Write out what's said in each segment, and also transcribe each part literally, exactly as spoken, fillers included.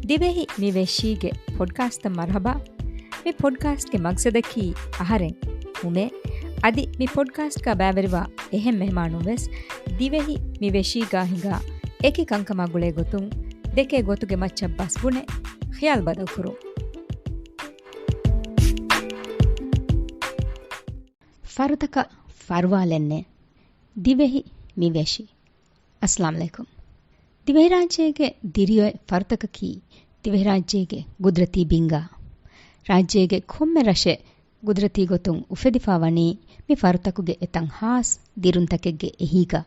ދިވެހި މި ވެށީގެ ޕޮޑްކާސްޓަށް މަރުޙަބާ. މި ޕޮޑްކާސްޓްގެ މަގްސަދަކީ އަހަރެން އުމޭ. އަދި މި ޕޮޑްކާސްޓްގަ ބައިވެރިވާ އެހެން މެހެމާނުން ވެސް ދިވެހި މި ވެށީގާ ހިނގާ އެކި ކަންކަމާ ގުޅޭ ގޮތުން ދެކޭ ގޮތުގެ މައްޗަށް ބަސް ބުނެ ޚިޔާލު ބަދަލުކުރުން. ފަރުތަކަށް ފަރުވާލެއްނެއް. ދިވެހި މި ވެށި. އައްސަލާމު ޢަލައިކުމް. ދިވެހިރާއްޖޭގެ ދިރިއޮތް ފަރުތަކަކީ ދިވެހިރާއްޖޭގެ ގުދުރަތީ ބިންގާ. ރާއްޖޭގެ ކޮންމެ ރަށެއް ގުދުރަތީ ގޮތުން އުފެދިފާ ވަނީ މި ފަރުތަކުގެ އެތައް ހާސް ދިރުންތަކެއްގެ އެހީގަ.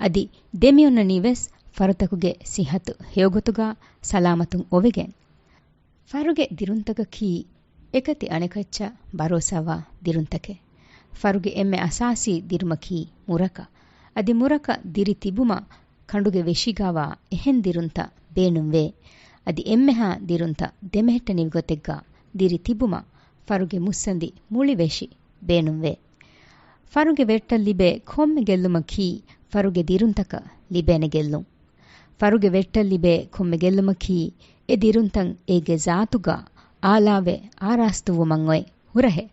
އަދި ދެމިއޮންނަނީ ވެސް ފަރުތަކުގެ ސިއްހަތު ހެޔޮގޮތުގަ ސަލާމަތުން އޮވެގެން. ފަރުގެ ދިރުންތަކަކީ އެކަތި އަނެކައްޗަށް ބަރޯސާވާ ދިރުންތަކެއް. ފަރުގެ އެންމެ އަސާސީ ދިރުމަކީ މުރަކަ. އަދި މުރަކަ ދިރި ތިބުމަށް ކަނޑުގެ ވެށިގާވާ އެހެން ދިރުންތައް ބޭނުންވޭ. އަދި އެންމެހާ ދިރުންތައް ދެމެހެއްޓެނިވި ގޮތެއްގަ ދިރި ތިބުމަށް ފަރުގެ މުއްސަނދި މުޅި ވެށި ބޭނުންވޭ. ފަރުގެ ވެއްޓަށް ލިބޭ ކޮންމެ ގެއްލުމަކީ ފަރުގެ ދިރުންތަކަށް ލިބޭނެ ގެއްލުން. ފަރުގެ ވެއްޓަށް ލިބޭ ކޮންމެ ގެއްލުމަކީ އެ ދިރުންތައް އޭގެ ޒާތުގަ އާލާވެ އާރާސްތުވުމަށް އޮތް ހުރަހެއް.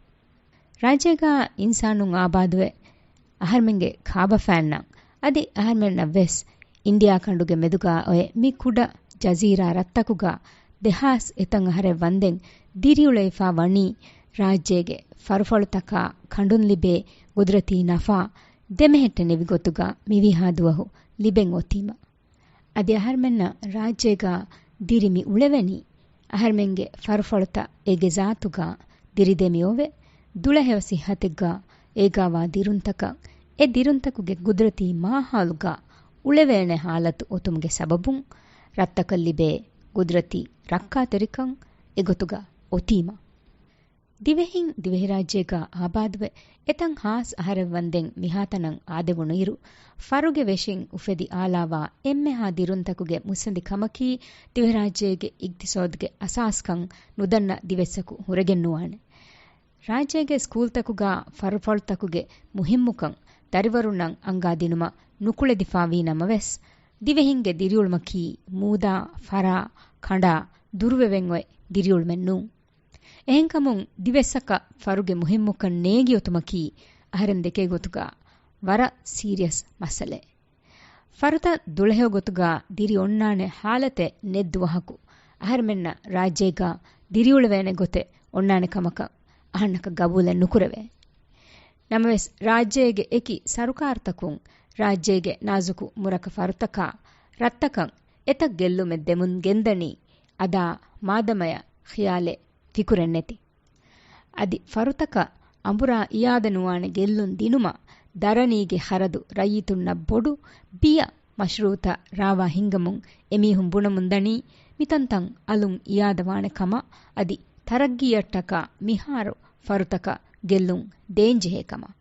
ރާއްޖޭގަ އިންސާނުން އާބާދުވެ، އަހަރެމެންގެ ކާބަފައިންނަށް އަދި އަހަރެމެންނަށް ވެސް އިންޑިއާ ކަނޑުގެ މެދުގަ އޮތް މި ކުޑަ ޖަޒީރާ ރަށްތަކުގަ ދެހާސް އެތައް އަހަރެއް ވަންދެން ދިރިއުޅެވިފާ ވަނީ ރާއްޖޭގެ ފަރުފަޅުތަކާ ކަނޑުން ލިބޭ ގުދުރަތީ ނަފާ ދެމެހެއްޓެނިވި ގޮތުގަ މިވީހާ ދުވަހު ލިބެން އޮތީމަ. އަދި އަހަރެމެންނަށް ރާއްޖޭގަ ދިރި މި އުޅެވެނީ، އަހަރެމެންގެ ފަރުފަޅުތައް އޭގެ ޒާތުގަ ދިރި ދެމި އޮވެ، ދުޅަހެޔޮ ސިއްހަތެއްގަ އޭގާވާ ދިރުންތަކަށް އެ ދިރުންތަކުގެ ގުދުރަތީ މާހައުލުގަ އުޅެވޭނެ ހާލަތު އޮތުމުގެ ސަބަބުން ރަށްތަކަށް ލިބޭ ގުދުރަތީ ރައްކާތެރިކަން އެގޮތުގަ އޮތީމަ. ދިވެހިން ދިވެހިރާއްޖޭގަ އާބާދުވެ، އެތައް ހާސް އަހަރެއް ވަންދެން މިހާތަނަށް އާދެވުނުއިރު، ފަރުގެ ވެށިން އުފެދި އާލާވާ އެންމެހާ ދިރުންތަކުގެ މުއްސަނދި ކަމަކީ، ދިވެހިރާއްޖޭގެ އިގްތިސޯދުގެ އަސާސްކަން ނުދަންނަ ދިވެއްސަކު ހުރެގެން ނުވާނެ. ރާއްޖޭގެ ސްކޫލްތަކުގަ ފަރުފަޅުތަކުގެ މުހިއްމުކަން ދަރިވަރުންނަށް އަންގާ ދިނުމަށް ނުކުޅެދިފާވީ ނަމަވެސް، ދިވެހިންގެ ދިރިއުޅުމަކީ މޫދާ، ފަރާ، ކަނޑާ، ދުރުވެވެން އޮތް ދިރިއުޅުމެއް ނޫން. އެހެންކަމުން، ދިވެއްސަކަށް ފަރުގެ މުހިއްމުކަން ނޭނގި އޮތުމަކީ އަހަރެން ދެކޭ ގޮތުގަ ވަރަށް ސީރިއަސް މައްސަލައެއް. ފަރުތައް ދުޅަހެޔޮ ގޮތުގަ ދިރި އޮންނާނެ ހާލަތެއް ނެތް ދުވަހަކު، އަހަރެމެންނަށް ރާއްޖޭގަ ދިރިއުޅެވޭނެ ގޮތެއް އޮންނާނެ ކަމަކަށް އަހަންނަކަށް ގަބޫލެއް ނުކުރެވޭ. ނަމަވެސް، ރާއްޖޭގެ އެކި ސަރުކާރުތަކުން ރާއްޖޭގެ ނާޒުކު މުރަކަ ފަރުތަކާ ރަށްތަކަށް އެތައް ގެއްލުމެއް ދެމުން ގެންދަނީ އަދާ މާދަމަޔަށް ޚިޔާލެއް ފިކުރެއް ނެތި. އަދި ފަރުތަކަށް އަނބުރާ އިޔާދަ ނުވާނެ ގެއްލުން ދިނުމަށް ދަރަނީގެ ޚަރަދު ރައްޔިތުންނަށް ބޮޑު ބިޔަ މަޝްރޫއުތައް ރާވާ ހިންގަމުން އެމީހުން ބުނަމުން ދަނީ މިތަންތަން އަލުން އިޔާދަ ވާނެ ކަމަށް އަދި ތަރައްގީއަށްޓަކާ މިހާރު ފަރުތަކަށް ގެއްލުން ދޭންޖެހޭ ކަމަށް.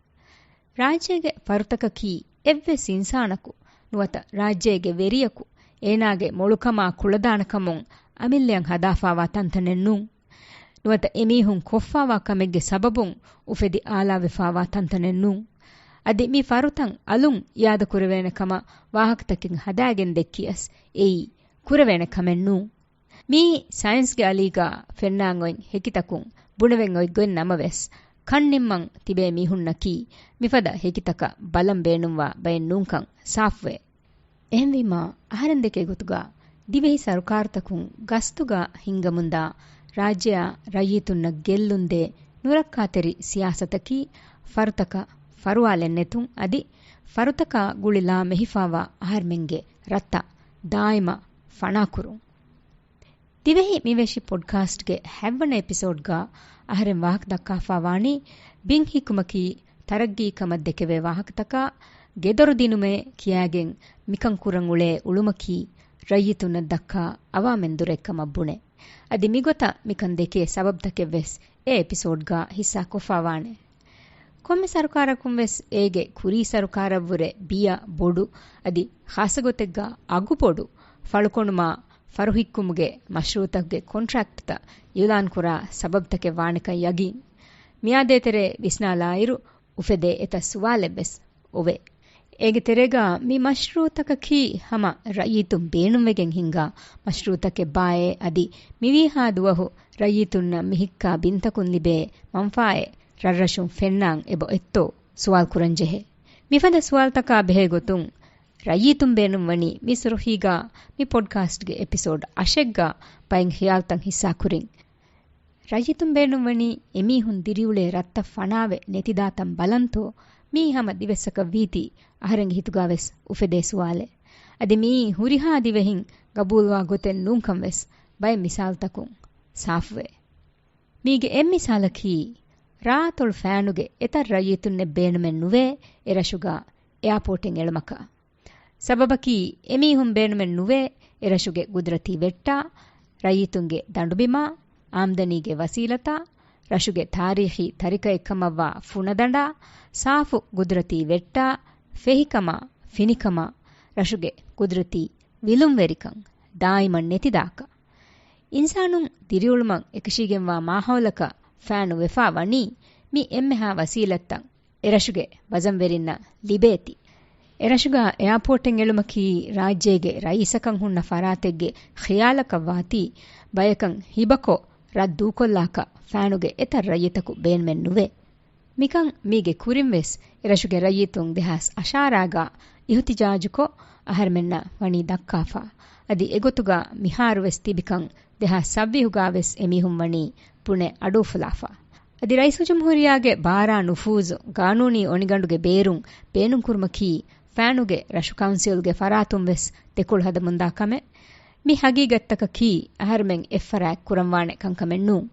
ރާއްޖޭގެ ފަރުތަކަކީ އެއްވެސް އިންސާނަކު ނުވަތަ ރާއްޖޭގެ ވެރިޔަކު އޭނާގެ މޮޅުކަމާ ކުޅަދާނެ ކަމުން އަމިއްލައަށް ހަދާފާވާ ތަންތަނެއް ނޫން. ނުވަތަ އެމީހުން ކޮށްފާވާ ކަމެއްގެ ސަބަބުން އުފެދި އާލާވެފާވާ ތަންތަނެއް ނޫން. އަދި މި ފަރުތައް އަލުން އިޔާދަކުރެވޭނެ ކަމަށް ވާހަކަތަކެއް ހަދާގެން ދެއްކިޔަސް އެއީ ކުރެވޭނެ ކަމެއް ނޫން. މިއީ ސައިންސްގެ އަލީގަ ފެންނާން އޮތް ހެކިތަކުން ބުނެވެން އޮތް ގޮތް ނަމަވެސް، ކަންނިންމަން ތިބޭ މީހުންނަކީ މިފަދަ ހެކިތަކަށް ބަލަން ބޭނުންވާ ބައެއް ނޫންކަން ސާފުވޭ. އެހެންވީމާ، އަހަރެން ދެކޭ ގޮތުގަ ދިވެހި ސަރުކާރުތަކުން ގަސްތުގަ ހިންގަމުންދާ ރާއްޖެއާ ރައްޔިތުންނަށް ގެއްލުންދޭ ނުރައްކާތެރި ސިޔާސަތަކީ ފަރުތަކަށް ފަރުވާލެއް ނެތުން އަދި ފަރުތަކާ ގުޅިލާ މެހިފާވާ އަހަރެމެންގެ ރަށްތައް ދާއިމަށް ފަނާކުރުން. ދިވެހި މިވެށި ޕޮޑްކާސްޓްގެ ހަތްވަނަ އެޕިސޯޑްގަ އަހަރެން ވާހަކަ ދައްކާފާވާނީ ބިން ހިއްކުމަކީ ތަރައްގީ ކަމަށް ދެކެވޭ ވާހަކަތަކާ ގެދޮރު ދިނުމޭ ކިޔާގެން މިކަން ކުރަން އުޅޭ އުޅުމަކީ ރައްޔިތުންނަށް ދައްކާ އަވާމެންދުރެއްކަމަށް ބުނެ. އަދި މިގޮތަށް މިކަން ދެކޭ ސަބަބުތަކެއްވެސް އެ އެޕިސޯޑްގަ ހިއްސާކޮށްފާވާނެ. ކޮންމެ ސަރުކާރަކުން ވެސް އޭގެ ކުރީ ސަރުކާރަށްވުރެ ބިޔަ ބޮޑު، އަދި ޚާއްސަގޮތެއްގަ އަގު ބޮޑު ފަޅުކޮނުމާ ފަރުހިއްކުމުގެ މަޝްރޫއުތަކުގެ ކޮންޓްރެކްޓްތައް އިޢުލާންކުރާ ސަބަބުތަކެއް ވާނެކަން ޔަގީން. މިއާދޭތެރޭ ވިސްނާލާއިރު، އުފެދޭ އެތައް ސުވާލެއްވެސް އޮވޭ. އޭގެ ތެރޭގަ މި މަޝްރޫއުތަކަކީ ހަމަ ރައްޔިތުން ބޭނުންވެގެން ހިންގާ މަޝްރޫއުތަކެއް ބާއޭ؟ އަދި މިވީހާ ދުވަހު ރައްޔިތުންނަށް މިހިއްކާ ބިންތަކުން ލިބޭ މަންފާއެއް ރަށްރަށުން ފެންނާން އެބަ އޮތްތޯ ސުވާލު ކުރަން ޖެހޭ. މިފަދަ ސުވާލުތަކާ ބެހޭ ގޮތުން ރައްޔިތުން ބޭނުންވަނީ މި ސުރުޚީގަ މި ޕޮޑްކާސްޓްގެ އެޕިސޯޑް އަށެއްގަ ބައެއް ޚިޔާލުތައް ހިއްސާކުރިން. ރައްޔިތުން ބޭނުންވަނީ އެމީހުން ދިރިއުޅޭ ރަށްތައް ފަނާވެ ނެތިދާތަން ބަލަންތޯ؟ މީ ހަމަ ދިވެއްސަކަށް ވީތީ އަހަރެންގެ ހިތުގަ ވެސް އުފެދޭ ސުވާލެއް. އަދި މިއީ ހުރިހާ ދިވެހިން ގަބޫލުވާ ގޮތެއް ނޫންކަން ވެސް ބައެއް މިސާލުތަކުން ސާފުވޭ. މީގެ އެއް މިސާލަކީ، ރާއަތޮޅު ފައިނުގެ އެތައް ރައްޔިތުންނެއް ބޭނުމެއް ނުވޭ އެރަށުގަ އެއާޕޯޓެއް އެޅުމަކަށް. ސަބަބަކީ، އެމީހުން ބޭނުމެއް ނުވޭ އެރަށުގެ ގުދުރަތީ ވެއްޓާ، ރައްޔިތުންގެ ދަނޑުބިމާ، އާމްދަނީގެ ވަސީލަތާ، ރަށުގެ ތާރީޚީ ތަރިކައެއްކަމަށްވާ ފުނަދަނޑާ، ސާފު ގުދުރަތީ ވެއްޓާ، ފެހިކަމާ، ފިނިކަމާ، ރަށުގެ ގުދުރަތީ ވިލުންވެރިކަން ދާއިމަށް ނެތިދާކަށް. އިންސާނުން ދިރިއުޅުމަށް އެކަށީގެންވާ މާހައުލަކަށް ފައިނު ވެފާ ވަނީ މި އެންމެހާ ވަސީލަތްތައް އެރަށުގެ ވަޒަންވެރިންނަށް ލިބޭތީ. އެރަށުގަ އެއާޕޯޓެއް އެޅުމަކީ ރާއްޖޭގެ ރައީސަކަން ހުންނަ ފަރާތެއްގެ ޚިޔާލަކަށް ވާތީ، ބަޔަކަށް ހިބަކޮށް ރަށް ދޫކޮށްލާކަށް ފައިނުގެ އެތައް ރައްޔިތަކު ބޭނުމެއް ނުވޭ. މިކަން މީގެ ކުރިން ވެސް އެރަށުގެ ރައްޔިތުން ދެހާސް އަށާރައިގަ އިހުތިޖާޖުކޮށް އަހަރެމެންނަށް ވަނީ ދައްކާފަ. އަދި އެގޮތުގަ މިހާރު ވެސް ތިބިކަން ދެހާސް ސައްވީހުގަ ވެސް އެމީހުން ވަނީ ބުނެ އަޑުއުފުލާފަ. އަދި ރައީސުލްޖުމްހޫރިއްޔާގެ ބާރާ ނުފޫޒު ގާނޫނީ އޮނިގަނޑުގެ ބޭރުން ބޭނުންކުރުމަކީ ފައިނުގެ ރަށު ކައުންސިލްގެ ފަރާތުން ވެސް ދެކޮޅު ހަދަމުންދާ ކަމެއް. މި ހަގީގަތްތަކަކީ އަހަރެމެން އެއްފަރާތް ކުރަންވާނެ ކަންކަމެއް ނޫން.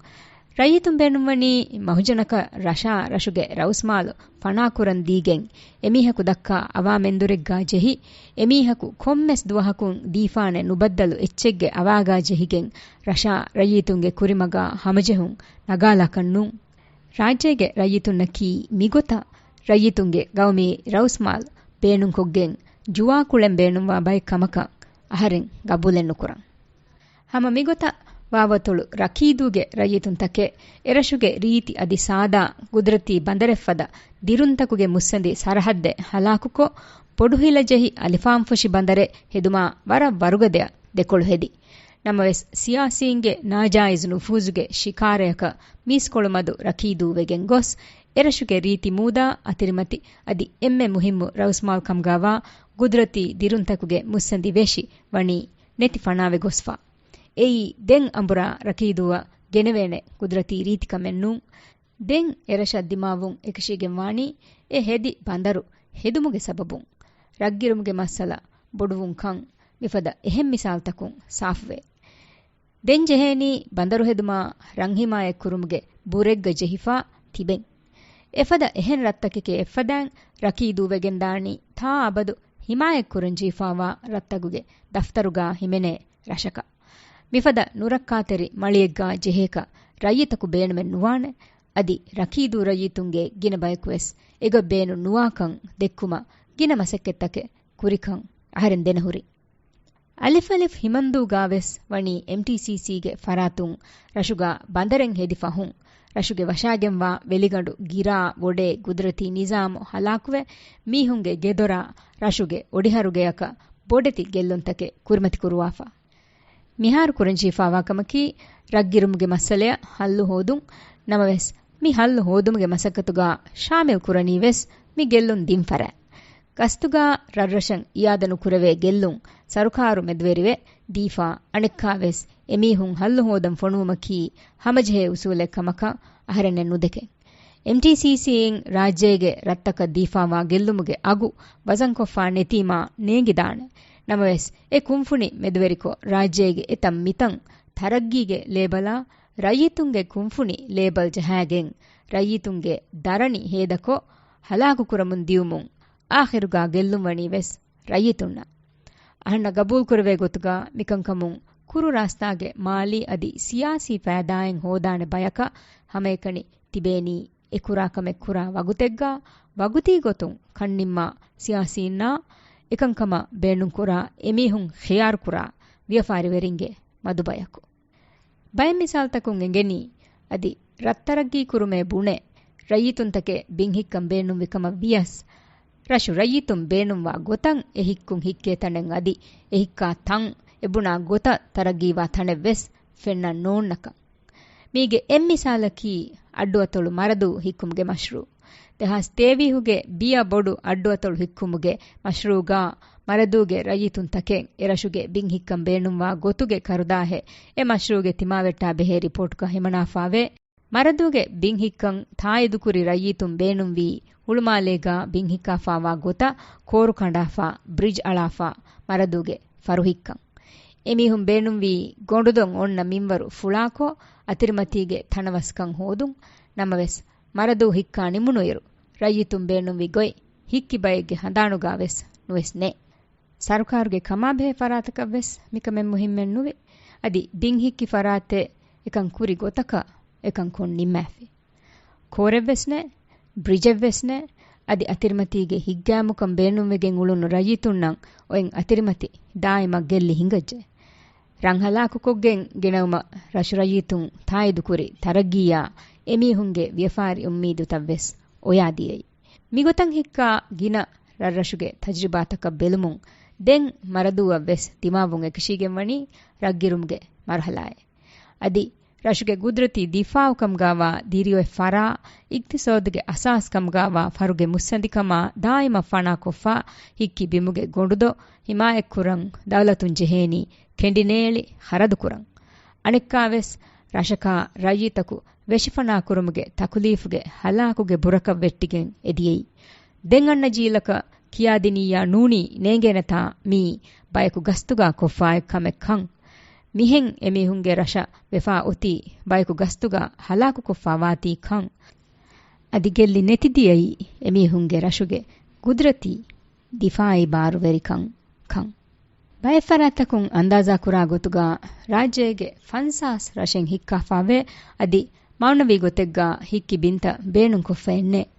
ރައްޔިތުން ބޭނުންވަނީ މަހުޖަނަކަށް ރަށާ ރަށުގެ ރައުސްމާލު ފަނާކުރަން ދީގެން، އެމީހަކު ދައްކާ އަވާ މެންދުރެއްގާ ޖެހި، އެމީހަކު ކޮންމެސް ދުވަހަކުން ދީފާނެ ނުބައްދަލު އެއްޗެއްގެ އަވާގާ ޖެހިގެން، ރަށާ ރައްޔިތުންގެ ކުރިމަގާ ހަމަޖެހުން ނަގާލާކަށް ނޫން. ރާއްޖޭގެ ރައްޔިތުންނަކީ މިގޮތަށް ރައްޔިތުންގެ ގައުމީ ރައުސްމާލު ބޭނުންކޮށްގެން ޖުވާކުޅެން ބޭނުންވާ ބައެއް ކަމަކަށް އަހަރެން ގަބޫލެއް ނުކުރަން. ހަމަ މިގޮތަށް ވާވަތޮޅު ރަކީދޫގެ ރައްޔިތުންތަކެއް އެރަށުގެ ރީތި އަދި ސާދާ ގުދުރަތީ ބަނދަރެއްފަދަ ދިރުންތަކުގެ މުއްސަނދި ސަރަހައްދެއް ހަލާކުކޮށް، ބޮޑުހިލަ ޖެހި އަލިފާންފުށި ބަނދަރެއް ހެދުމާ ވަރަށް ވަރުގަދަޔަށް ދެކޮޅު ހެދި. ނަމަވެސް، ސިޔާސީންގެ ނާޖާއިޒު ނުފޫޒުގެ ޝިކާރަޔަކަށް މީސްކޮޅުމަދު ރަކީދޫ ވެގެން ގޮސް، އެރަށުގެ ރީތި މޫދާ އަތިރިމަތި އަދި އެންމެ މުހިއްމު ރައުސްމާލު ކަމުގާވާ ގުދުރަތީ ދިރުންތަކުގެ މުއްސަނދި ވެށި ވަނީ ނެތި ފަނާވެ ގޮސްފަ. އެއީ ދެން އަނބުރާ ރަކީދޫއަށް ގެނެވޭނެ ގުދުރަތީ ރީތިކަމެއް ނޫން. ދެން އެރަށަށް ދިމާވުން އެކަށީގެން ވާނީ އެ ހެދި ބަނދަރު ހެދުމުގެ ސަބަބުން. ރަށްގިރުމުގެ މައްސަލަ ބޮޑުވުން ކަން މިފަދަ އެހެން މިސާލުތަކުން ސާފުވޭ. ދެން ޖެހޭނީ ބަނދަރު ހެދުމާ ރަށް ހިމާޔަތް ކުރުމުގެ ބުރެއްގަ ޖެހިފާ ތިބެން. އެފަދަ އެހެން ރަށްތަކެކޭ އެއްފަދައިން ރަކީދޫ ވެގެންދާނީ ތާ އަބަދު ހިމާޔަތް ކުރަން ޖެހިފާވާ ރަށްތަކުގެ ދަފްތަރުގާ ހިމެނޭ ރަށަކަށް. މިފަދަ ނުރައްކާތެރި މަޅިއެއްގާ ޖެހޭކަށް ރައްޔިތަކު ބޭނުމެއް ނުވާނެ. އަދި ރަކީދޫ ރައްޔިތުންގެ ގިނަ ބަޔަކުވެސް އެގޮތް ބޭނުން ނުވާކަން ދެއްކުމަށް ގިނަ މަސައްކަތްތަކެއް ކުރިކަން އަހަރެން ދެނެހުރި. އަލިފް އަލިފް ހިމަންދޫގާވެސް ވަނީ އެމްޓީސީސީގެ ފަރާތުން ރަށުގާ ބަނދަރެއް ހެދި ފަހުން، ރަށުގެ ވަށާގެންވާ ވެލިގަނޑު ގިރާ ވޮޑޭ ގުދުރަތީ ނިޒާމު ހަލާކުވެ، މީހުންގެ ގެދޮރާ ރަށުގެ އޮޑިހަރުގެއަކަށް ބޮޑެތި ގެއްލުންތަކެއް ކުރިމަތިކުރުވާފަ. މިހާރު ކުރަންޖެހިފާވާ ކަމަކީ، ރަށްގިރުމުގެ މައްސަލަޔަށް ހައްލު ހޯދުން. ނަމަވެސް، މި ހައްލު ހޯދުމުގެ މަސައްކަތުގާ ޝާމިލް ކުރަނީވެސް މި ގެއްލުން ދިން ފަރާތް. ގަސްތުގާ ރަށްރަށަށް އިއާދަ ނުކުރެވޭ ގެއްލުން ސަރުކާރު މެދުވެރިވެ ދީފާ، އަނެއްކާވެސް އެމީހުން ހައްލު ހޯދަން ފޮނުވުމަކީ ހަމަޖެހޭ އުސޫލެއް ކަމަކަށް އަހަރެންނެއް ނުދެކެ. އެމްޓީސީސީއިން ރާއްޖޭގެ ރަށްތަކަށް ދީފާވާ ގެއްލުމުގެ އަގު ވަޒަންކޮށްފާ ނެތީމާ ނޭނގިދާނެ. ނަމަވެސް، އެ ކުންފުނި މެދުވެރިކޮށް ރާއްޖޭގެ އެތައް މިތަން ތަރައްގީގެ ލޭބަލާ ރައްޔިތުންގެ ކުންފުނި ލޭބަލް ޖަހާގެން، ރައްޔިތުންގެ ދަރަނި ހޭދަކޮށް، ހަލާކުކުރަމުން ދިޔުމުން އާޚިރުގާ ގެއްލުންވަނީ ވެސް ރައްޔިތުންނަށް. އަހަންނަށް ގަބޫލުކުރެވޭ ގޮތުގާ މިކަންކަމުން ކުރު ރާސްތާގެ މާލީ އަދި ސިޔާސީ ފައިދާއެއް ހޯދާނެ ބަޔަކަށް ހަމައެކަނި ތިބޭނީ އެ ކުރާ ކަމެއް ކުރާ ވަގުތެއްގާ، ވަގުތީ ގޮތުން ކަންނިންމާ ސިޔާސީންނާ އެކަންކަމަށް ބޭނުންކުރާ އެމީހުން ޚިޔާރުކުރާ ވިޔަފާރިވެރިންގެ މަދުބަޔަކު. ބައެއް މިސާލުތަކުން އެނގެނީ، އަދި ރަށްތަރައްގީ ކުރުމޭ ބުނެ، ރައްޔިތުންތަކެއް ބިންހިއްކަން ބޭނުންވި ކަމަށް ވިޔަސް، ރަށު ރައްޔިތުން ބޭނުންވާ ގޮތަށް އެ ހިއްކުން ހިއްކޭ ތަނެއް އަދި އެ ހިއްކާ ތަން އެ ބުނާ ގޮތަށް ތަރައްގީވާ ތަނެއް ވެސް ފެންނަން ނޯންނަކަން. މީގެ އެއް މިސާލަކީ އައްޑުއަތޮޅު މަރަދޫ ހިއްކުމުގެ މަޝްރޫއު. ދެހާސް ތޭވީހުގެ ބިޔަ ބޮޑު އައްޑުއަތޮޅު ހިއްކުމުގެ މަޝްރޫއުގަ މަރަދޫގެ ރައްޔިތުންތަކެއް އެރަށުގެ ބިން ހިއްކަން ބޭނުންވާ ގޮތުގެ ކަރުދާހެއް އެ މަޝްރޫއުގެ ތިމާވެއްޓާ ބެހޭ ރިޕޯޓުގަ ހިމަނާފާވޭ. މަރަދޫގެ ބިން ހިއްކަން ތާއީދުކުރި ރައްޔިތުން ބޭނުންވީ ހުޅުމާލޭގަ ބިން ހިއްކާފާވާ ގޮތަށް ކޯރު ކަނޑާފާ، ބްރިޖް އަޅާފާ، މަރަދޫގެ ފަރު ހިއްކަން. އެމީހުން ބޭނުންވީ ގޮނޑުދޮށް އޮންނަ މިންވަރު ފުޅާކޮށް، އަތިރިމަތީގެ ތަނަވަސްކަން ހޯދުން. ނަމަވެސް، މަރަދޫ ހިއްކާ ނިމުނުއިރު، ރައްޔިތުން ބޭނުންވި ގޮތް ހިއްކި ބައެއްގެ ހަނދާނުގަ ވެސް ނުވެސް ނެތް. ސަރުކާރުގެ ކަމާބެހޭ ފަރާތަކަށް ވެސް މިކަމެއް މުހިއްމެއް ނުވި. އަދި ބިން ހިއްކި ފަރާތެއް އެކަން ކުރި ގޮތަކަށް އެކަން ކޮށް ނިންމާފި. ކޯރެއްވެސް ނެތް، ބްރިޖެއްވެސް ނެތް، އަދި އަތިރިމަތީގެ ހިއްގާމުކަން ބޭނުންވެގެން އުޅުނު ރައްޔިތުންނަށް އޮތް އަތިރިމަތި ދާއިމަށް ގެއްލި ހިނގައްޖެ. ރަން ހަލާކުކޮށްގެން ގެނައުމަށް ރަށު ރައްޔިތުން ތާއީދުކުރި ތަރައްގީއާ އެމީހުންގެ ވިޔަފާރި އުއްމީދުތައް ވެސް އޮޔާ ދިޔައީ. މިގޮތަށް ހިއްކާ ގިނަ ރަށްރަށުގެ ތަޖްރިބާތަކަށް ބެލުމުން ދެން މަރަދޫއަށް ވެސް ދިމާވުން އެކަށީގެން ވަނީ ރަށްގިރުމުގެ މަރުހަލާއެއް. އަދި ރަށުގެ ގުދްރަތީ ދިފާއުކަމުގާވާ ދިރިއޮތް ފަރާ، އިގްތިސޯދުގެ އަސާސްކަމުގާވާ ފަރުގެ މުއްސަނދިކަމާ ދާއިމަށް ފަނާކޮށްފާ ހިއްކި ބިމުގެ ގޮނޑުދޮށް ހިމާޔަތްކުރަން ދައުލަތުން ޖެހޭނީ ކެނޑިނޭޅި ޚަރަދުކުރަން. އަނެއްކާވެސް ރަށަކާ ރައްޔިތަކު ވެށިފަނާކުރުމުގެ ތަކުލީފުގެ ހަލާކުގެ ބުރަކަށް ވެއްޓިގެން އެދިޔައީ. ދެން އަންނަ ޖީލަކަށް ކިޔާދިނިއްޔާ ނޫނީ ނޭނގޭނެތާ މީ ބަޔަކު ގަސްތުގާ ކޮށްފާ އެއްކަމެއް ކަން. މިހެން އެމީހުންގެ ރަށަށް ވެފާ އޮތީ ބަޔަކު ގަސްތުގާ ހަލާކުކޮށްފާ ވާތީ ކަން. އަދި ގެއްލި ނެތިދިޔައީ އެމީހުންގެ ރަށުގެ ގުދްރަތީ ދިފާއީ ބާރުވެރިކަން ކަން. ބައެއް ފަރާތްތަކުން އަންދާޒާކުރާ ގޮތުގަ ރާއްޖޭގެ ފަންސާސް ރަށެއް ހިއްކާފާވޭ، އަދި މައުނަވީ ގޮތެއްގަ ހިއްކި ބިންތައް ބޭނުންކޮށްފައެއްނެތް.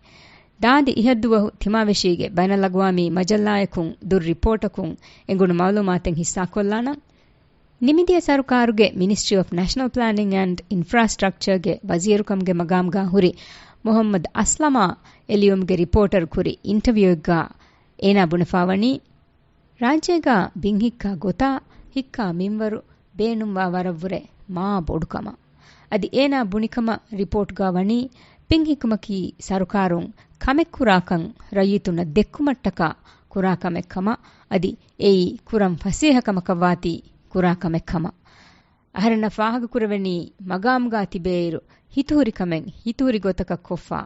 ދާދި އިހަށްދުވަހު ތިމާވެށީގެ ބައިނަލްއަގްވާމީ މަޖައްލާއަކުން ދުށް ރިޕޯޓަކުން އެނގުނު މައުލޫމާތެއް ހިއްސާކޮށްލާނަން. ނިމިދިޔަ ސަރުކާރުގެ މިނިސްޓްރީ އޮފް ނޭޝަނަލް ޕްލޭނިން އެންޑް އިންފްރާސްޓްރަކްޗަރގެ ވަޒީރުކަމުގެ މަގާމުގާ ހުރި މުހައްމަދު އަސްލަމާ އެ ލިޔުމުގެ ރިޕޯޓަރު ކުރި އިންޓަވިއުއެއްގަ އޭނާ ބުނެފާވަނީ، ރާއްޖޭގަ ބިން ހިއްކާ ގޮތާ ހިއްކާ މިންވަރު ބޭނުންވާ ވަރަށްވުރެ މާ ބޮޑުކަމަށް. އަދި އޭނާ ބުނިކަމަށް ރިޕޯޓްގަ ވަނީ، ބިން ހިއްކުމަކީ ސަރުކާރުން ކަމެއް ކުރާކަން ރައްޔިތުންނަށް ދެއްކުމަށްޓަކާ ކުރާ ކަމެއް ކަމަށް، އަދި އެއީ ކުރަން ފަސޭހަ ކަމަކަށް ވާތީ ކުރާ ކަމެއް ކަމަށް. އަހަރެންނަށް ފާހަގަކުރެވެނީ، މަގާމުގާ ތިބޭއިރު ހިތުހުރި ކަމެއް ހިތުހުރި ގޮތަކަށް ކޮށްފާ،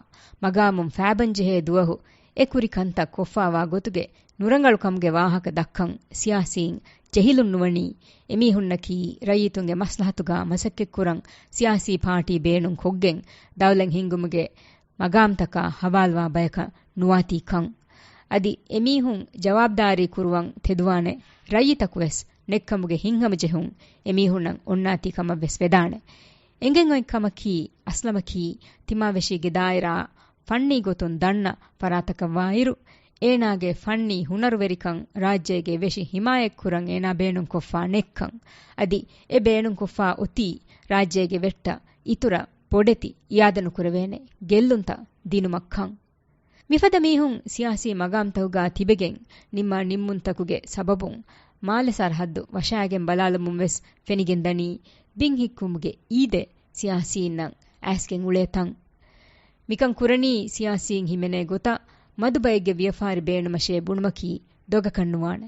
މަގާމުން ފައިބަން ޖެހޭ ދުވަހު އެ ކުރި ކަންތައް ކޮށްފާވާ ގޮތުގެ ނުރަނގަޅުކަމުގެ ވާހަކަ ދައްކަން ސިޔާސީން ޖެހިލުން ނުވަނީ، އެމީހުންނަކީ ރައްޔިތުންގެ މަސްލަހަތުގާ މަސައްކަތްކުރަން ސިޔާސީ ޕާޓީ ބޭނުން ކޮށްގެން ދައުލަތް ހިންގުމުގެ މަގާމްތަކާ ހަވާލުވާ ބަޔަކަށް ނުވާތީ ކަން. އަދި އެމީހުން ޖަވާބުދާރީ ކުރުވަން ތެދުވާނެ ރައްޔިތަކު ވެސް ނެއްކަމުގެ ހިތްހަމަޖެހުން އެމީހުންނަށް އޮންނާތީ ކަމަށް ވެސް ވެދާނެ. އެނގެން އޮތް ކަމަކީ، އަސްލަމަކީ ތިމާވެށީގެ ދާއިރާ ފަންނީ ގޮތުން ދަންނަ ފަރާތަކަށް ވާއިރު، އޭނާގެ ފަންނީ ހުނަރުވެރިކަން ރާއްޖޭގެ ވެށި ހިމާޔަތްކުރަން އޭނާ ބޭނުންކޮށްފާ ނެތްކަން. އަދި އެ ބޭނުންކޮށްފާ އޮތީ ރާއްޖޭގެ ވެއްޓަށް އިތުރަށް ބޮޑެތި އިއާދަނުކުރެވޭނެ ގެއްލުންތައް ދިނުމަށްކަން. މިފަދަ މީހުން ސިޔާސީ މަގާމްތަކުގާ ތިބެގެން ނިންމާ ނިންމުންތަކުގެ ސަބަބުން މާލެ ސަރަހައްދު ވަށާގެން ބަލާލަމުން ވެސް ފެނިގެންދަނީ، ބިން ހިއްކުމުގެ އީދެއް ސިޔާސީންނަށް އައިސްގެން އުޅޭ ތަން. މިކަން ކުރަނީ ސިޔާސީން ހިމެނޭ ގޮތަށް މަދު ބައެއްގެ ވިޔަފާރި ބޭނުމަށޭ ބުނުމަކީ ދޮގަކަށް ނުވާނެ.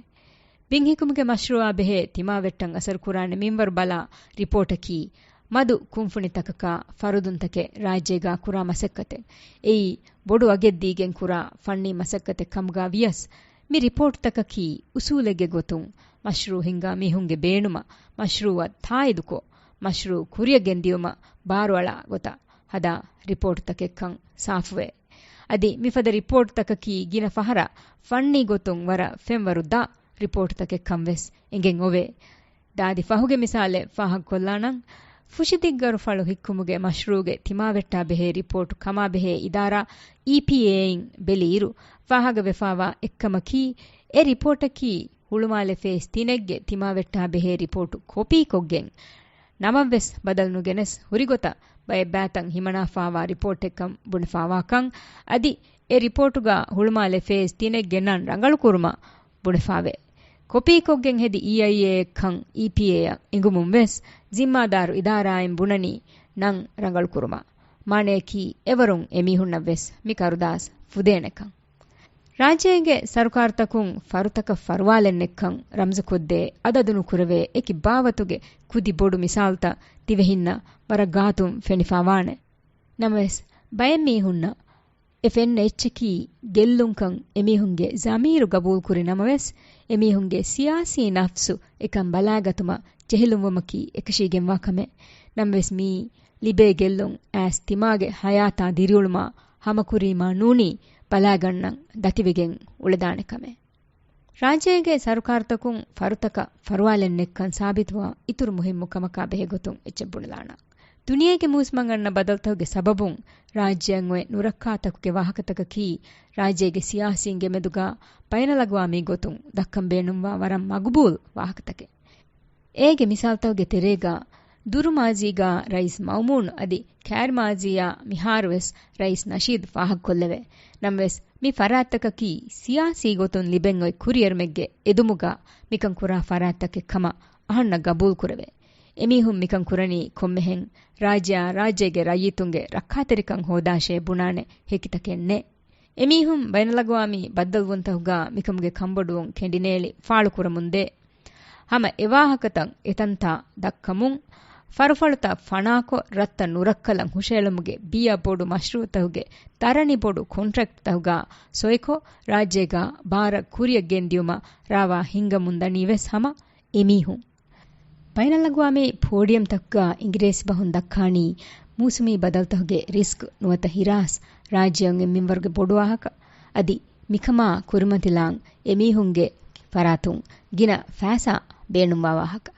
ބިން ހިއްކުމުގެ މަޝްރޫއާ ބެހޭ ތިމާވެއްޓަށް އަސަރުކުރާނެ މިންވަރު ބަލާ ރިޕޯޓަކީ، މަދު ކުންފުނިތަކަކާ ފަރުދުންތަކެއް ރާއްޖޭގާ ކުރާ މަސައްކަތެއް. އެއީ، ބޮޑު އަގެއްދީގެން ކުރާ ފަންނީ މަސައްކަތެއް ކަމުގާ ވިޔަސް، މި ރިޕޯޓްތަކަކީ އުސޫލެއްގެ ގޮތުން މަޝްރޫއު ހިންގާ މީހުންގެ ބޭނުމަށް މަޝްރޫއަށް ތާއީދުކޮށް، މަޝްރޫއު ކުރިއަށް ގެންދިޔުމަށް ބާރުއަޅާ ގޮތަށް ހަދާ ރިޕޯޓްތަކެއްކަން ސާފުވޭ. އަދި މިފަދަ ރިޕޯޓްތަކަކީ ގިނަ ފަހަރަށް ފަންނީ ގޮތުން ވަރަށް ފެންވަރު ދާ ރިޕޯޓްތަކެއްކަން ވެސް އެނގެން އޮވޭ. ދާދި ފަހުގެ މިސާލެއް ފާހަގަކޮށްލާނަން. ފުށިދިއްގަރު ފަޅު ހިއްކުމުގެ މަޝްރޫއުގެ ތިމާވެއްޓާ ބެހޭ ރިޕޯޓު ކަމާބެހޭ އިދާރާ އީޕީއޭއިން ބެލިއިރު، ފާހަގަވެފާވާ އެއްކަމަކީ، އެ ރިޕޯޓަކީ ހުޅުމާލެ ފޭސް ތިނެއްގެ ތިމާވެއްޓާ ބެހޭ ރިޕޯޓު ކޮޕީކޮށްގެން، ނަމަށްވެސް ބަދަލު ނުގެނެސް ހުރިގޮތަށް ބައެއް ބައިތައް ހިމަނާފާވާ ރިޕޯޓެއްކަން ބުނެފާވާކަން، އަދި އެ ރިޕޯޓުގަ ހުޅުމާލެ ފޭޒް ތިނެއްގެ ނަން ރަނގަޅުކުރުމަށް ބުނެފާވޭ. ކޮޕީކޮށްގެން ހެދި އީއައިއޭއަށް ކަން އީޕީއޭއަށް އެނގުމުން ވެސް، ޒިންމާދާރު އިދާރާއިން ބުނަނީ ނަން ރަނގަޅުކުރުމަށް. މާނަޔަކީ އެވަރުން އެމީހުންނަށް ވެސް މި ކަރުދާސް ފުދޭނެކަން. ރާއްޖޭގެ ސަރުކާރުތަކުން ފަރުތަކަށް ފަރުވާލެއްނެއްކަން ރަމްޒުކޮށްދޭ އަދަދުނުކުރެވޭ އެކި ބާވަތުގެ ކުދި ބޮޑު މިސާލުތައް ދިވެހިންނަށް ވަރަށް ގާތުން ފެނިފާވާނެ. ނަމަވެސް، ބައެއް މީހުންނަށް އެ ފެންނަ އެއްޗަކީ ގެއްލުންކަން އެމީހުންގެ ޒަމީރު ގަބޫލުކުރި ނަމަވެސް، އެމީހުންގެ ސިޔާސީ ނަފްސު އެކަން ބަލާގަތުމަށް ޖެހިލުންވުމަކީ އެކަށީގެންވާ ކަމެއް. ނަމަވެސް، މިއީ ލިބޭ ގެއްލުން އައިސް ތިމާގެ ހަޔާތާ ދިރިއުޅުމާ ހަމަކުރީމާ ނޫނީ ބަލާގަންނަން ދަތިވެގެން އުޅެދާނެ ކަމެއް. ރާއްޖޭގެ ސަރުކާރުތަކުން ފަރުތަކަށް ފަރުވާލެއްނެއްކަން ސާބިތުވާ އިތުރު މުހިއްމު ކަމަކާ ބެހޭގޮތުން އެއްޗެއް ބުނެލާނަން. ދުނިޔޭގެ މޫސުމަށް އަންނަ ބަދަލުތަކުގެ ސަބަބުން ރާއްޖެއަށް އޮތް ނުރައްކާތަކުގެ ވާހަކަތަކަކީ ރާއްޖޭގެ ސިޔާސީންގެ މެދުގަ ބައިނަލްއަގުވާމީ ގޮތުން ދައްކަން ބޭނުންވާ ވަރަށް މަގުބޫލް ވާހަކަތަކެއް. އޭގެ މިސާލުތަކުގެ ތެރޭގަ، ދުރު މާޒީގަ ރައީސް މައުމޫނު އަދި ކާރި މާޒީއާ މިހާރުވެސް ރައީސް ނަޝީދު ފާހަގަކޮށްލެވޭ. ނަމަވެސް، މި ފަރާތްތަކަކީ ސިޔާސީ ގޮތުން ލިބެން އޮތް ކުރިއެރުމެއްގެ އެދުމުގަ މިކަން ކުރާ ފަރާތްތަކެއް ކަމަށް އަހަންނަށް ގަބޫލުކުރެވޭ. އެމީހުން މިކަން ކުރަނީ ކޮންމެހެން ރާއްޖެއާ ރާއްޖޭގެ ރައްޔިތުންގެ ރައްކާތެރިކަން ހޯދާށޭ ބުނާނެ ހެކިތަކެއް ނެތް. އެމީހުން ބައިނަލްއަގުވާމީ ބައްދަލުވުންތަކުގަ މިކަމުގެ ކަންބޮޑުވުން ކެނޑިނޭޅި ފާޅުކުރަމުންދޭ. ހަމަ އެވާހަކަތައް އެތަންތާ ދައްކަމުން، ފަރުފަޅުތައް ފަނާކޮށް، ރަށްތައް ނުރައްކަލަން ހުށަހެޅުމުގެ ބިޔަ ބޮޑު މަޝްރޫއުތަކުގެ ދަރަނި ބޮޑު ކޮންޓްރެކްޓްތަކުގަ ސޮއިކޮށް، ރާއްޖޭގަ ބާރަށް ކުރިއަށް ގެންދިޔުމަށް ރާވާ ހިންގަމުންދަނީ ވެސް ހަމަ އެމީހުން. ބައިނަލްއަގުވާމީ ޕޯޑިއަމްތަކުގަ އިނގިރޭސި ބަހުން ދައްކާނީ މޫސުމީ ބަދަލުތަކުގެ ރިސްކް ނުވަތަ ހިރާސް ރާއްޖެއަށް އެ މިންވަރުގެ ބޮޑު ވާހަކަ. އަދި މިކަމާ ކުރިމަތިލާން އެމީހުންގެ ފަރާތުން ގިނަ ފައިސާ ބޭނުންވާ ވާހަކަ.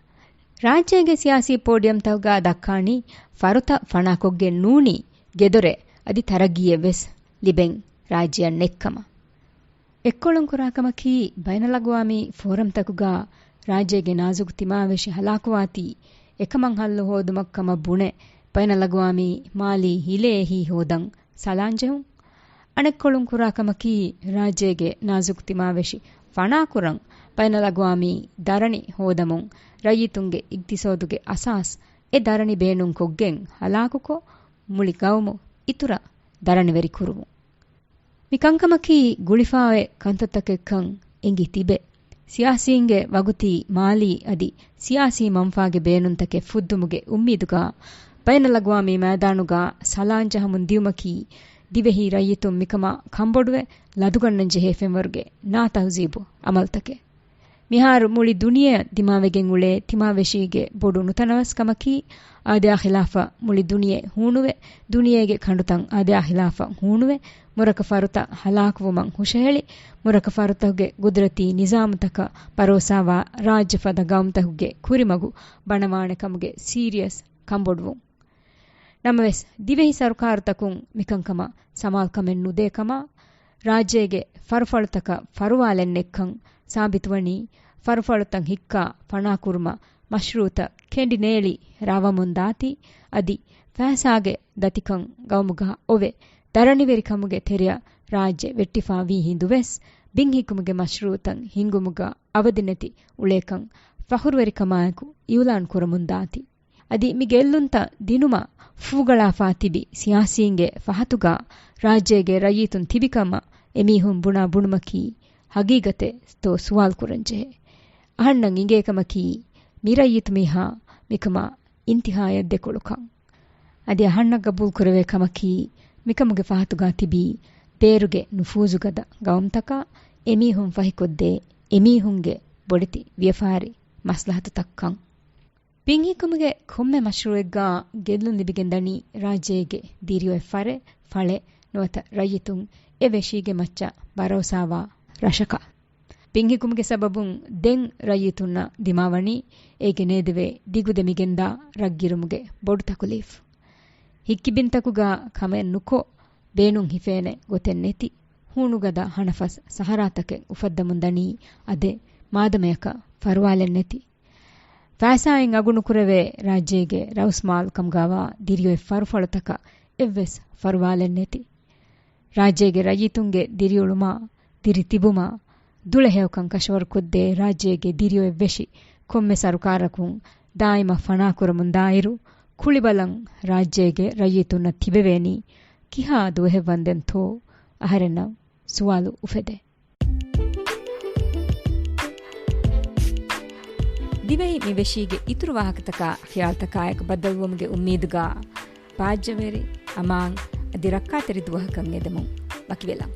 ރާއްޖޭގެ ސިޔާސީ ޕޯޑިއަމްތަކުގަ ދައްކާނީ ފަރުތައް ފަނާކޮށްގެން ނޫނީ ގެދޮރެއް އަދި ތަރައްގީއެއް ވެސް ލިބެން ރާއްޖެއަށް ނެތްކަމަށް. އެއްކޮޅުން ކުރާ ކަމަކީ، ބައިނަލްއަގުވާމީ ފޯރަމްތަކުގަ ރާއްޖޭގެ ނާޒުކު ތިމާވެށި ހަލާކުވާތީ، އެކަމަށް ހައްލު ހޯދުމަށް ކަމަށް ބުނެ، ބައިނަލްއަގުވާމީ މާލީ ހިލޭ އެހީ ހޯދަން ސަލާން ޖެހުން. އަނެއްކޮޅުން ކުރާ ކަމަކީ، ރާއްޖޭގެ ނާޒުކު ތިމާވެށި ފަނާކުރަން، ބައިނަލްއަގުވާމީ ދަރަނި ހޯދަމުން، ރައްޔިތުންގެ އިގްތިސޯދުގެ އަސާސް އެ ދަރަނި ބޭނުންކޮށްގެން ހަލާކުކޮށް، މުޅި ގައުމު އިތުރަށް ދަރަނިވެރި ކުރުމުން. މި ކަންކަމަކީ ގުޅިފާވޭ ކަންތައްތަކެއްކަން އެނގި ތިބެ. ސިޔާސީންގެ ވަގުތީ މާލީ އަދި ސިޔާސީ މަންފާގެ ބޭނުންތަކެއް ފުއްދުމުގެ އުއްމީދުގަ، ބައިނަލްއަގުވާމީ މައިދާނުގަ ސަލާން ޖަހަމުން ދިޔުމަކީ، ދިވެހި ރައްޔިތުން މިކަމާ ކަންބޮޑުވެ ލަދުގަންނަން ޖެހޭ ފެންވަރުގެ ނާތަހުޒީބު އަމަލުތަކެއް. މިހާރު މުޅި ދުނިޔެއަށް ދިމާވެގެން އުޅޭ ތިމާވެށީގެ ބޮޑު ނުތަނަވަސްކަމަކީ، އާދަޔާ ޚިލާފަށް މުޅި ދުނިޔެ ހޫނުވެ، ދުނިޔޭގެ ކަނޑުތައް އާދަޔާ ޚިލާފަށް ހޫނުވެ، މުރަކަ ފަރުތައް ހަލާކުވުމަށް ހުށަހެޅި، މުރަކަ ފަރުތަކުގެ ގުދުރަތީ ނިޒާމުތަކަށް ބަރޯސާވާ ރާއްޖެ ފަދަ ގައުމުތަކުގެ ކުރިމަގު ބަނަވާނެ ކަމުގެ ސީރިއަސް ކަންބޮޑުވުން. ނަމަވެސް، ދިވެހި ސަރުކާރުތަކުން މިކަންކަމަށް ސަމާލުކަމެއް ނުދޭ ކަމަށް، ރާއްޖޭގެ ފަރުފަޅުތަކަށް ފަރުވާލެއް ނެއްކަން ސާބިތުވަނީ، ފަރުފަޅުތައް ހިއްކާ ފަނާކުރުމަށް މަޝްރޫއުތައް ކެނޑި ނޭޅި ރާވަމުން ދާތީ، އަދި ފައިސާގެ ދަތިކަން ގައުމުގަ އޮވެ، ދަރަނިވެރިކަމުގެ ތެރެއަށް ރާއްޖެ ވެއްޓިފާ ވީ ހިނދު ވެސް، ބިން ހިއްކުމުގެ މަޝްރޫއުތައް ހިންގުމުގަ އަވަދިނެތި އުޅޭކަން ފަޚުރުވެރިކަމާއެކު އިއުލާން ކުރަމުން ދާތީ. އަދި މި ގެއްލުންތައް ދިނުމަށް ފޫގަޅާފާ ތިބި ސިޔާސީންގެ ފަހަތުގަ ރާއްޖޭގެ ރައްޔިތުން ތިބިކަމަށް އެމީހުން ބުނާ ބުނުމަކީ ހަގީގަތެއް ތޯ ސުވާލު ކުރަން ޖެހޭ. އަހަންނަށް އިނގޭ ކަމަކީ މި ރައްޔިތު މީހާ މިކަމާ އިންތިހާޔަށް ދެކޮޅުކަން. އަދި އަހަންނަށް ގަބޫލު ކުރެވޭ ކަމަކީ މިކަމުގެ ފަހަތުގަ ތިބީ ބޭރުގެ ނުފޫޒުގަދަ ގައުމުތަކަށް އެމީހުން ފަހިކޮށްދޭ އެމީހުންގެ ބޮޑެތި ވިޔަފާރި މަސްލަހަތުތައްކަން. ބިން ހިއްކުމުގެ ކޮންމެ މަޝްރޫއެއްގަ ގެއްލުން ލިބިގެން ދަނީ ރާއްޖޭގެ ދިރިއޮތް ފަރެއް، ފަޅެއް ނުވަތަ ރައްޔިތުން އެ ވެށީގެ މައްޗަށް ބަރޯސާވާ ރަށަކަށް. ބިން ހިއްކުމުގެ ސަބަބުން ދެން ރައްޔިތުންނަށް ދިމާވަނީ އޭގެ ނޭދެވޭ ދިގުދެމިގެންދާ ރަށްގިރުމުގެ ބޮޑު ތަކުލީފު. ހިއްކި ބިންތަކުގަ ކަމެއް ނުކޮށް، ބޭނުން ހިފޭނެ ގޮތެއް ނެތި، ހޫނުގަދަ ހަނަފަސް ސަހަރާތަކެއް އުފައްދަމުން ދަނީ އަދެ މާދަމަޔަކަށް ފަރުވާލެއް ނެތި. ފައިސާއިން އަގުނުކުރެވޭ ރާއްޖޭގެ ރައުސްމާލު ކަމުގަވާ ދިރިއޮތް ފަރުފަޅުތަކަށް އެއްވެސް ފަރުވާލެއް ނެތި. ރާއްޖޭގެ ރައްޔިތުންގެ ދިރިއުޅުމާ، ދިރި ތިބުމާ، ދުޅަހެޔޮކަން ކަށަވަރުކޮށްދޭ ރާއްޖޭގެ ދިރިއޮތް ވެށި ކޮންމެ ސަރުކާރަކުން ދާއިމަށް ފަނާ ކުރަމުން ދާއިރު، ކުޅިބަލަން ރާއްޖޭގެ ރައްޔިތުންނަށް ތިބެވޭނީ ކިހާ ދުވަހެއް ވަންދެންތޯ އަހަރެންނަށް ސުވާލު އުފެދޭ. ދިވެހި މި ވެށީގެ އިތުރު ވާހަކަތަކާ ޚިޔާލުތަކާއެކު ބައްދަލުވުމުގެ އުއްމީދުގާ، ބާއްޖަވެރި، އަމާން އަދި ރައްކާތެރި ދުވަހަކަށް އެދެމުން ވަކިވެލަން.